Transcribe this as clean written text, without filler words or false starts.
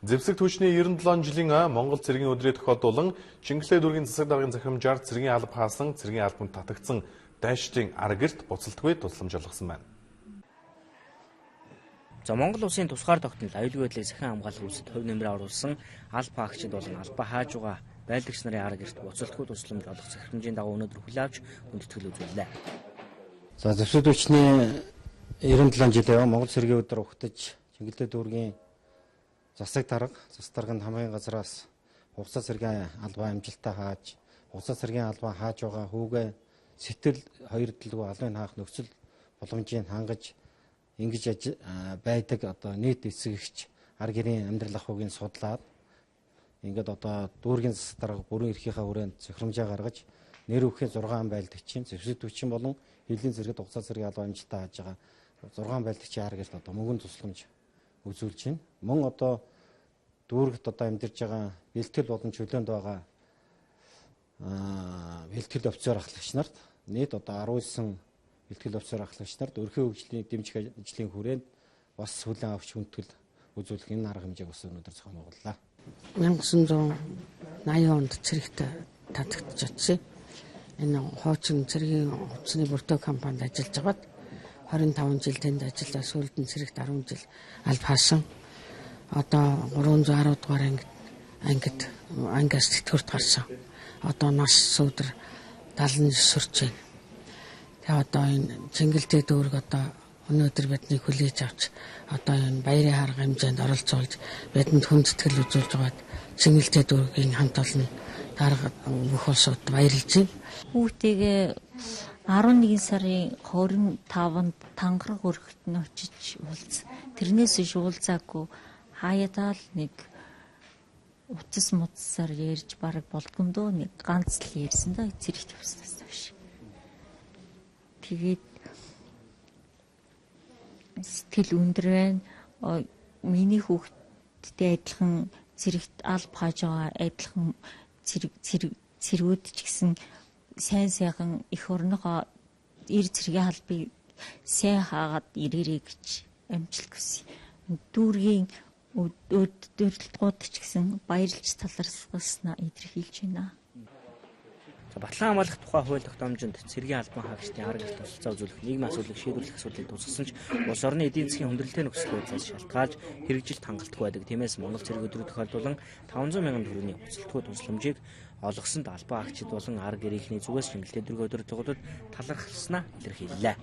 Зэвсэг түвшний 97 жилийн ой Монгол цэргийн өдрийг тохиолдуулан Чингэлтэй дүүргийн засаг даргын захирамжаар цэргийн алба хаасан, цэргийн албанд татагдсан дайчдын ар гэрт буцалтгүй тусламж олгосон байна. За, Монгол улсын тусгаар тогтнол, аюулгүй байдлыг сахин хамгаалах үйлсэд хувь нэмрээ оруулсан алба хаагчид болон алба хааж байгаа байлдагч нарын ар гэрт буцалтгүй тусламж олгох захирамжийн дагуу өнөөдөр хүлээн авч хүндэтгэл үзүүллээ. За, зэвсэг түвшний 97 жилийн Монгол цэргийн өдөр угтаж Чингэлтэй дүүргийн засаг даргын хамгийн газраас хугацаа цэргийн албаа амжилттай хааж, хугацаа цэргийн албаа хааж байгаа хүүгээ сэтгэл хоёрдлгүй албыг хаах нөхцөл боломжийг хангаж ингэж байдаг одоо нийт эцэгч ар гэрийн амьдрал ахуйг нь судлаад ингээд одоо дүүргийн засаг дарга бүрэн эрхийнхаа хүрээнд захирамжаа гаргаж нэр өвхийн 6 байлдагчийн зэвсэг түвшин болон хилийн зэрэгэд хугацаа цэргийн албаа амжилттай хааж байгаа 6 байлдагчийн ар гэрт одоо мөнгөн тусламж үзүүлж байна. Мөн одоо дүүрэгт одоо амьдарч байгаа бэлтгэл болон чөлөөнд байгаа бэлтгэл офицер ахлагч нарт нийт одоо 19 бэлтгэл офицер ахлагч нарт өрхөн хөгжлийн дэмжих ажлын хүрээнд бас хүлээн авч хүндэтгэл үзүүлэх энэ арга хэмжээг бас өнөөдөр зохион байгууллаа. 1980 онд цэрэгт татагдж очив. Энэ хуучин цэргийн хувцсны бүрдөө компанид ажиллаж байгаад 25 жил тэнд ажиллаа, сүүлд нь цэрэгт 10 жил алба хаасан. Одоо 310 дугаар ангид ангиас тэтгэврт гарсан. Одоо нас сүүдэр 79 сурч байна. Тэгээ одоо энэ Чингэлтэй дүүрэг одоо өнөөдөр биднийг хүлээж авч одоо энэ баярын арга хэмжээнд оролцуулж бидэнд хүндэтгэл үзүүлж байгаад Чингэлтэй дүүргийн хамт олон дарга бүх улсууд баярлж байна. Хүүтэйгээ 11 сарын 25-нд тангараг өргөхт нь очиж уулз. Тэрнээс биш уулзаагүй. Хаяадаа л нэг утас мутсаар ярьж бараг болдгондоо нэг ганц л ярьсан да цэрэгт явснаас хойш. Тэгээд сэтгэл өндөр байна. Миний хүүхдтэй адилхан цэрэгт алба хааж байгаа адилхан цэргүүд ч гэсэн сайн сайхан эх орныхоо эр цэргийн албыг сайн хаагаад ирээрэй гэж амжилт хүсье. Дүүргийн өдөрлөлтгууд ч гэсэн баярлж талархаснаа илэрхийлж байна. За, батлан хамгаалах тухай хууль тогтоомжинд цэргийн албан хаагчдын ар гэрт тусалцаа үзүүлэх, нийгмийн асуудлыг шийдвэрлэх асуудлыг тусгасан ч улс орны эдийн засгийн хүндрэлтэй нөхцөл байдлаас шалтгаалж хэрэгжилт хангалтгүй байдаг. Тиймээс Монгол цэрэг өдрийг тохиолдуулан 500 мянган төгрөгийн буцалтгүй тусламжийг олгосонд албан хаагчид болон ар гэрийнхний зүгээс Чингэлтэй дүүргийн өдөрлөгдөд талархалснаа илэрхийллээ.